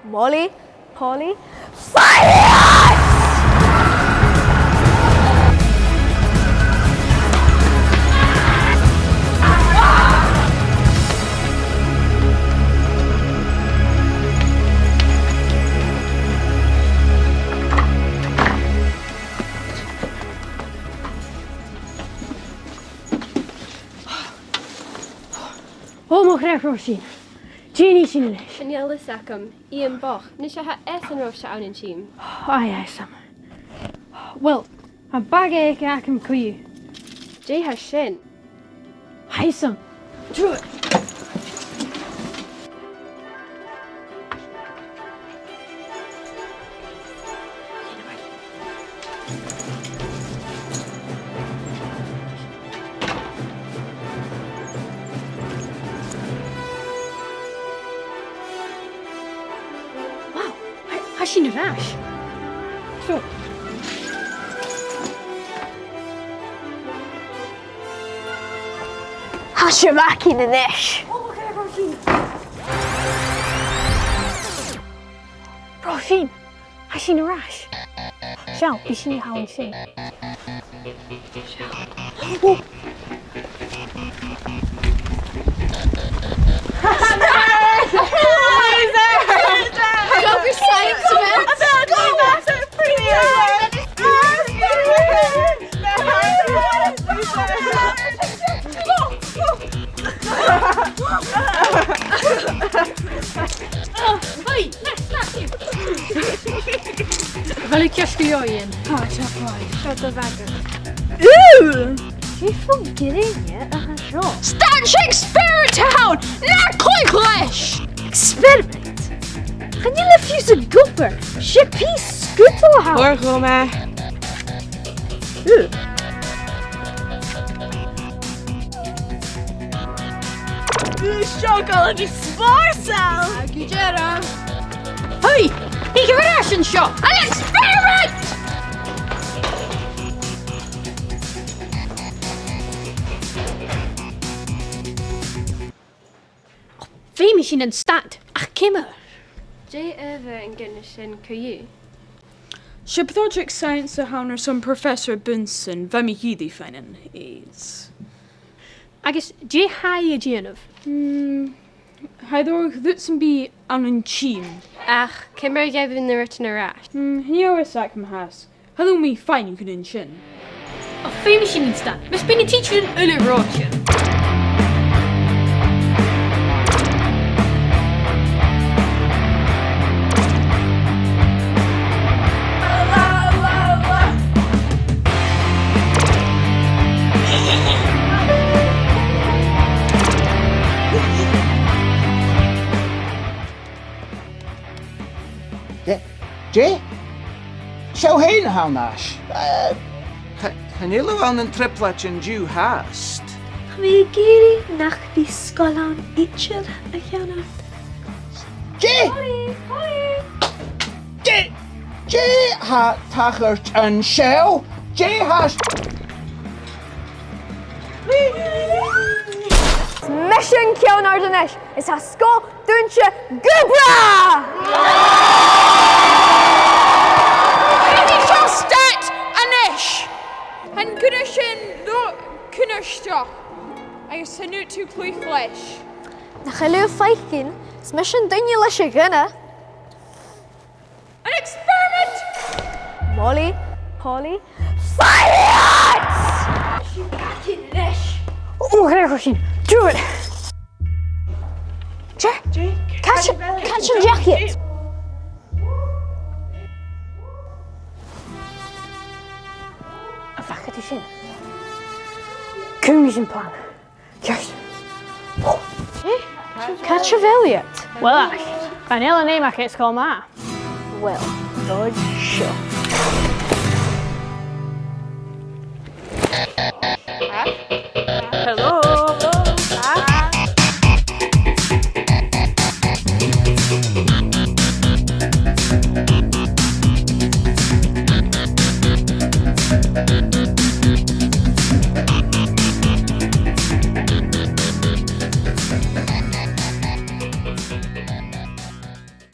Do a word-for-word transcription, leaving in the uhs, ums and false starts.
Molly, Polly, fire! Ò, mo chreach, Roisin. Dè nì sinn a-nis? Chan eil fhios agam. Iain bochd. Nise, tha esan ro sheòl an sin. Aye, aye, Sam. Well, tha am baga aige agam co-dhiù. Dè tha sin? Aye, Sam. Trobhad. Wow, tha, tha sinn air ais. So. Tha sinn a-mach a-nis. Roisin! Tha sinn air ais. Seall, bidh sinn a' dol an sin. Seall. Go for science, man. Go! Hoi! A bheil thu ceart gu leòr, Iain? Tá, tá, tá. Seo do bhaga. Ugh! Dè fon ghrèin a tha seo? Stad, 's e experiment a th' ann! Na cluich leis! Experiment? Chan eil e fiù 's ag obair! 'S e pìos sgudal a th' ann! Uair dhomh e. Ugh. Seo gu bhith spòrsail! Gu dearbh! Hoi! Nì gu bhith air ais an seo! An experiment! Feumaidh sinn an stad, ach ciamar? Dè adhbhar an cinneadh sin co-dhiù? 'S e project science a th' ann airson Professor Bunsen, bha mi ag iarraidh faighinn air. Agus dè tha e a' dèanamh? Mm, tha e ag ràdh rud sam bith ann an tìm. Ach ciamar a gheibh thu na rudan air ais? Mm, chan eil fhios agam fhathast. Cha robh mi a' faighinn chun an sin. Ò, feumaidh sinn an stad. Mus bi na tidsearan uile reòite. Dè? Dè? Seo fhèin a th' ann ais. Eh, cha, chan eil thu ann an trioblaid an-diugh fhathast. Tha mi ag iarraidh nach bi sgoilean idir a' ceannach. Dè? Polly! Polly! Dè? Dè tha tachairt an seo? Dè tha s-, Mission ceann àrd a-nis. Is tha sgoil dùinte gu bràth! Bidh seo stad a-nis! Tha an cinneadh sin ro-, cunnartach, agus chan fhaod thu cluich leis. Nach eil thu a' faicinn, 's mise an duine leis a' ghunna. An experiment! Molly, Polly, fire it! Sin gatin leis. Ò, gra sin. Do it. Dè? Dè? Càit, càit an deach iad? Am faca tu sin? Cùm ris an plana. Ceart. Càit a bheil iad? Well, ach, chan eil an fheum aca air sgoil math. Well, dòigh seo.